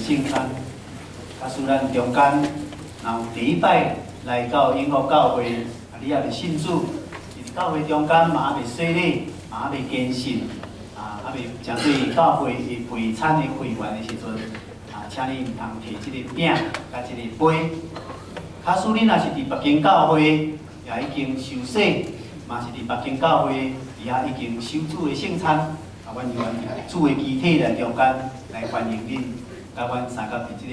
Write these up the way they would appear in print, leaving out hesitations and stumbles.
聖餐。假使咱中間若有第一擺來到永福教會，啊，你猶未信主，佇教會中間嘛猶未洗禮，嘛猶未堅信，啊，猶未成做教會的陪餐的會員的時陣，啊，請你毋通提這个餅佮這个杯。假使你若是佇別間教會也已經受洗，嘛是佇別間教會佇遐已經受主的聖餐，啊，阮願主的肢體來中間來歡迎恁，佮阮相佮佇這个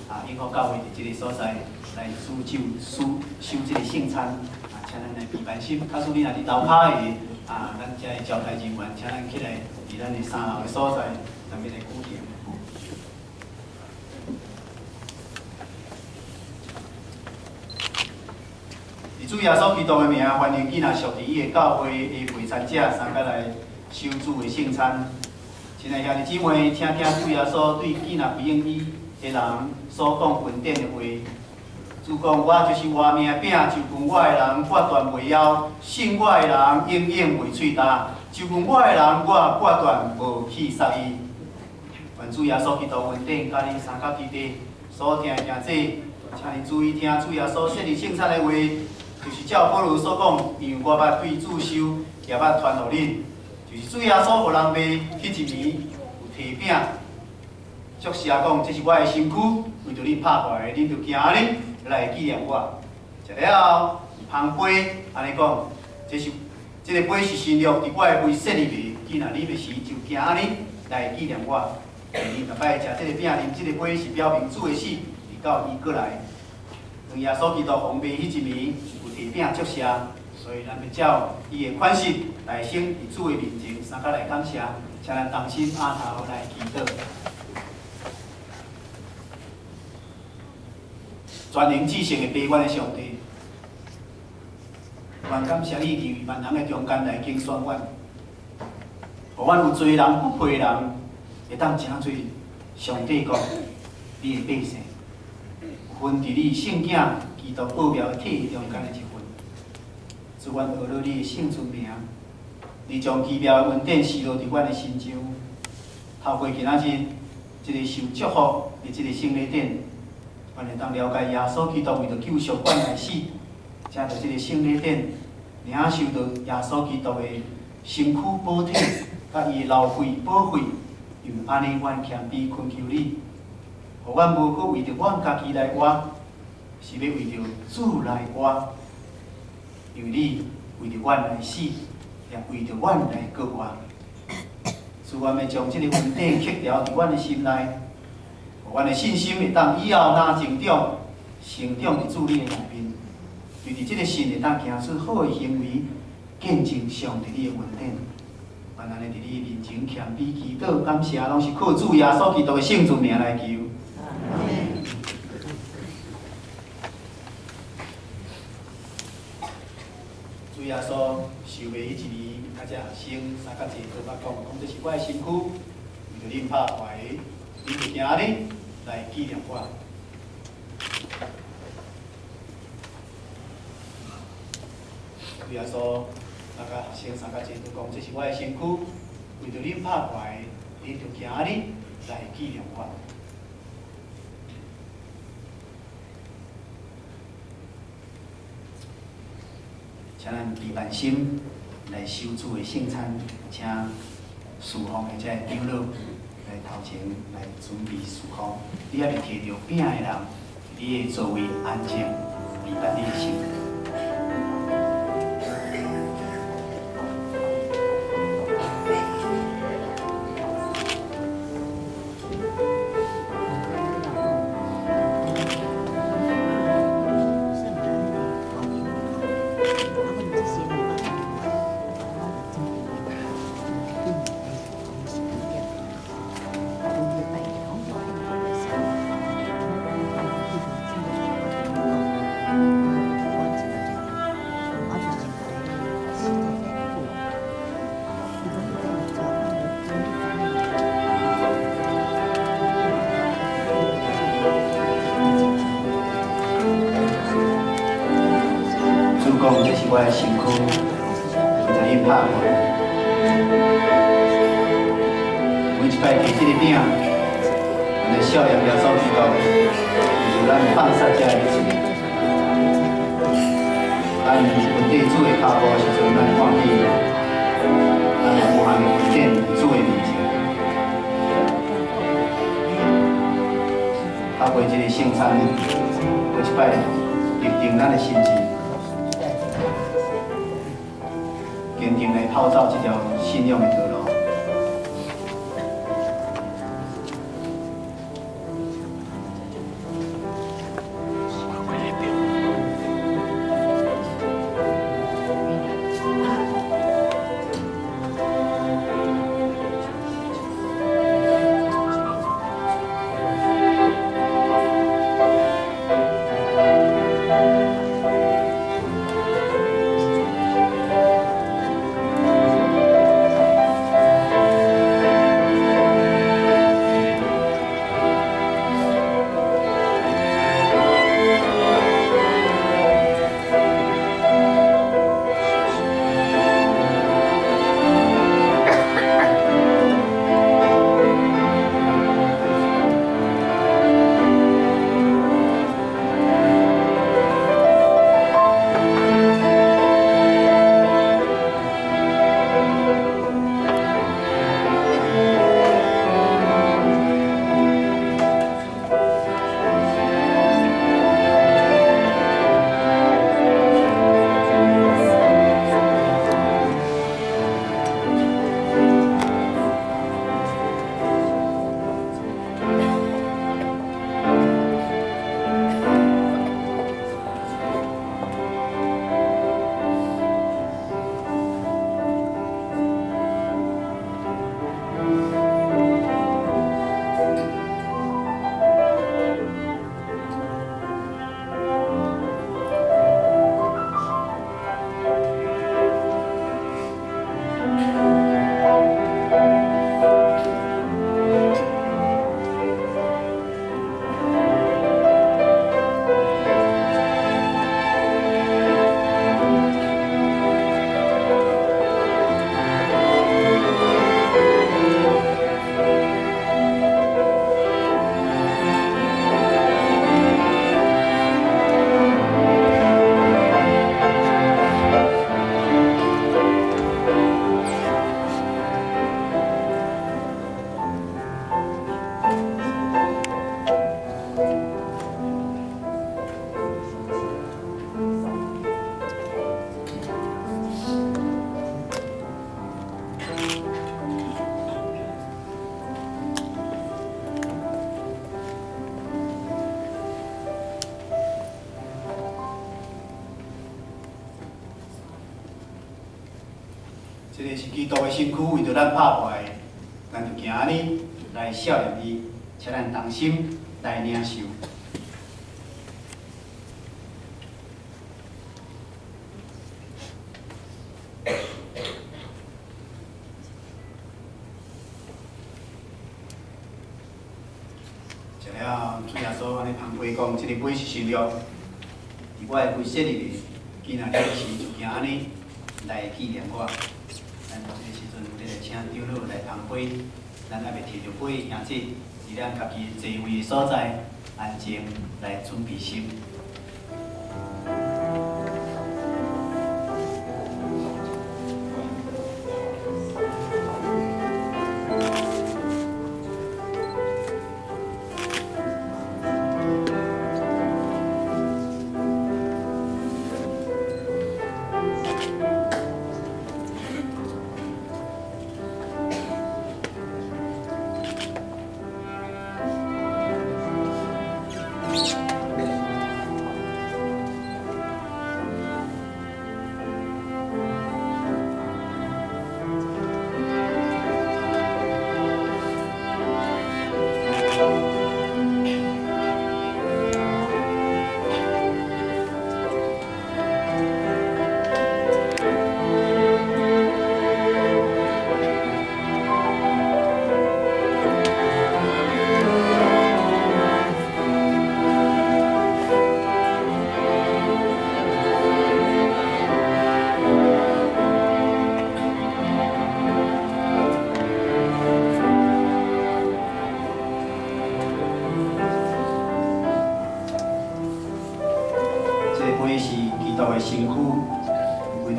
啊永福教會佇這个所在來守酒守守這个聖餐，啊，請咱來備辦心。假使你若佇樓跤的，啊，咱遮的招待人員，請咱起來佇咱的三樓的所在，咱欲來舉行。以主耶穌基督的名，歡迎囡仔屬佇伊的教會的陪餐者，相佮來守主的聖餐。親愛兄弟姊妹，請聽主耶穌對囡仔不應伊的人所講恩典的話。主講：我就是活命的餅，就近我的人，割斷袂枵；信我的人，永遠袂喙焦。就近我的人，我割斷無去殺伊。願主耶穌基督恩典，佮恁相佮基地所聽的兄弟，請你注意聽主耶穌設立聖餐的話。就是照保羅所講，因為我捌對主受，也捌傳予恁。就是主耶穌予人賣彼一暝，有提餅，祝謝講，這是我的身軀，為著恁拍破的，恁著行按呢來紀念我。食了後，捧杯，按呢講，這是這个杯是新約佇我的為設立的，既若啉的時，就行按呢來紀念我。第二擺食這个餅，啉這个杯，是表明主的死，直到伊閣來。當耶穌基督予賣彼一暝，有提餅祝謝，所以咱欲照伊的款式來先佇主的面前相佮來感謝，請咱同心阿頭來祈禱。全能至聖的父阮的上帝，阮感謝你佇萬人的中間來揀選阮，予阮有罪人不配的人，會當成做上帝國你的百姓，分佇你聖囝基督奧妙的體中間的一份。主，阮學了你的聖尊名，你將奇妙的恩典施落佇阮的身上，透過今仔日這个受祝福的這个聖禮典，阮會當了解耶穌基督為著救贖阮來死，才佇這个聖禮典領受著耶穌基督的身軀寶體，佮伊的流血寶血，因為按呢，阮謙卑懇求你，予阮無閣為著阮家己來活，是欲為著主來活。因為你為著阮來死，也為著阮來閣活。主，阮欲將這个恩典刻牢佇阮的心內，予阮的信心會當以後若成長，成長佇主你的內面，對佇這个信會當行出好的行為，見證上帝你的恩典。願按呢佇你面前謙卑祈禱感謝，攏是靠主耶穌基督的聖尊名來求。主耶穌受賣彼一暝，佮這學生相佮坐，閣捌講，講這是我的身軀，為著恁拍破的，恁就行按呢來紀念我。主耶穌佮學生相佮坐，閣講，這是我的身軀，為著恁拍破的，恁就行按呢來紀念我。請咱備萬心來守主的聖餐，請侍奉的這个長老來頭前來準備侍奉。你猶未提著餅的人，你的座位安靜，備辦你的心。主講，這是我的身軀，為著恁拍破。每一擺提這个餅，咱來少年耶穌基督，就是咱放殺者的一切。咱跟佇主的跤步的時陣，咱看見咱有無限的恩典佇主的面前。透過這個聖餐，閣一擺立定咱的心志，堅定來跑走這條信仰的道路。這个是基督的身軀，為著咱拍破的，咱就行按呢來效念伊，請咱同心來領受。食了，主耶穌按呢捧杯講：這个杯是新約，佇我的規設立的，今仔日時就行按呢來紀念我。咱這個時陣，咱來請長老來捧杯，咱猶未提著杯，兄姊，佇咱家己座位的所在，安靜來準備心。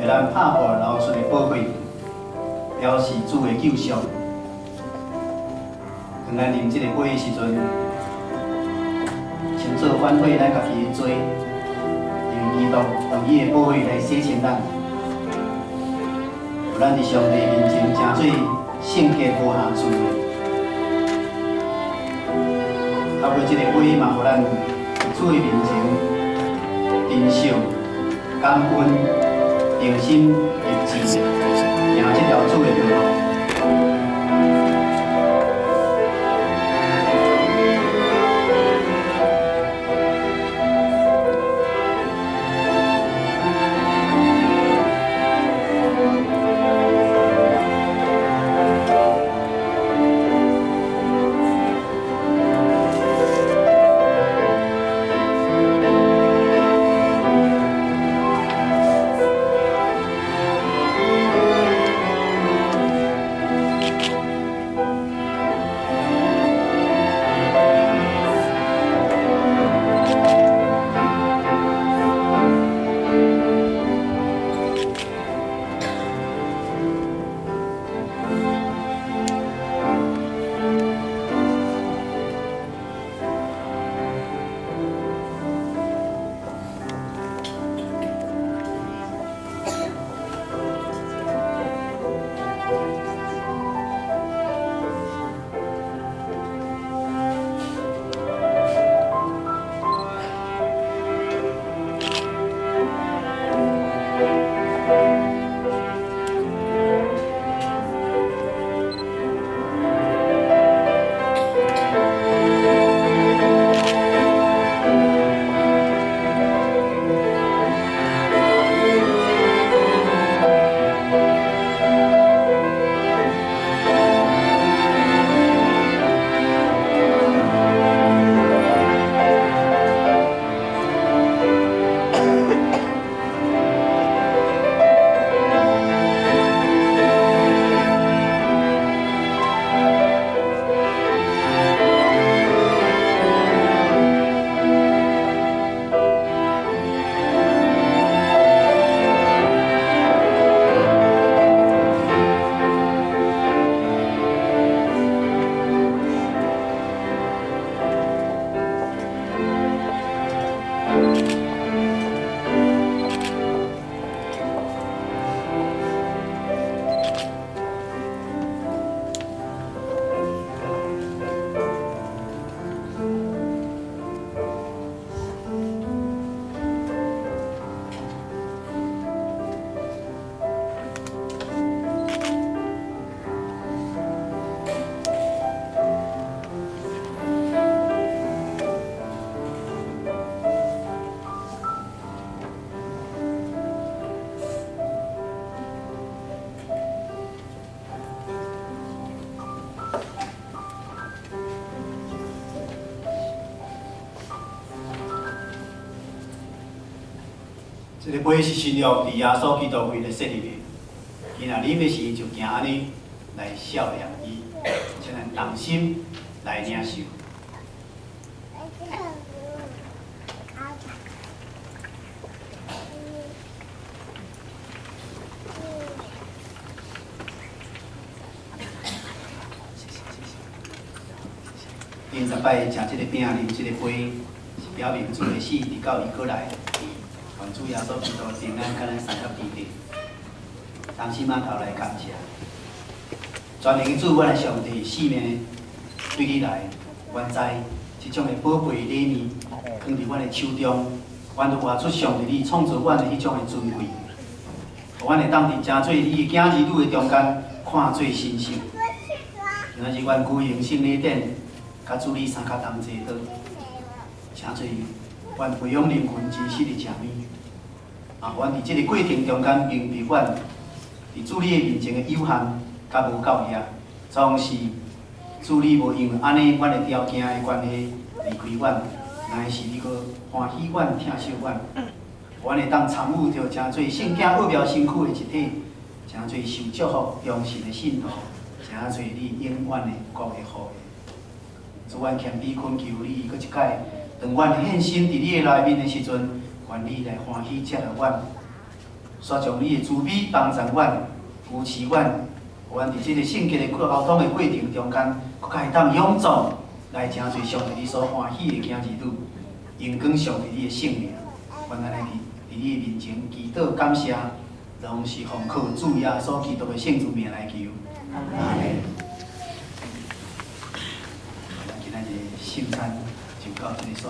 咱拍破流出的寶血，表示主的救贖。當咱啉這個杯的時陣，稱做反悔咱家己的罪，因為基督用伊的寶血來洗清咱，予咱佇上帝面前成做聖潔無瑕疵的。透過這個杯嘛，予咱佇主的面前珍惜、感恩、定心立志，行這條主的道路。這個杯是新約佇耶穌基督為了設立的，伊若啉的時就行按呢來孝念伊，請咱同心來領受。頂十擺食這個餅、啉這個杯，是表明主的死直到伊閣來。願主耶穌基督平安，佮咱三合天地，同心仔頭來感謝。全能的主，阮的上帝，四面對你來，阮知這種的寶貝禮物，囥佇阮的手中，阮就活出上帝你創造阮的彼種的尊貴，予阮會當佇誠濟你的囝兒女的中間看做神聖。今仔日阮舉行聖禮典，佮主你相佮同齊倒，誠濟阮培養靈魂真實的食物。啊，阮佇這个過程中間明白阮佇主你的面前的有限佮無夠額，總是主你無因為按呢阮的條件的關係離開阮，乃是你閣歡喜阮、疼惜阮，阮會當參與著誠濟聖經奧妙身軀的一體，誠濟受祝福忠實的信徒，誠濟你永遠的國的後裔。主，阮謙卑懇求你，閣一擺，當阮獻身佇你的內面的時陣，願你來歡喜接納阮，煞將你的慈悲幫助阮、扶持阮，予阮佇這个聖潔的溝通的過程中間，閣較會當勇壯來成做上帝你所歡喜的囝兒女，榮光上帝你的聖名。阮按呢佇你的面前祈禱感謝，攏是奉靠主耶穌基督的聖主名來求。阿門。咱今仔日聖餐就到這裡煞。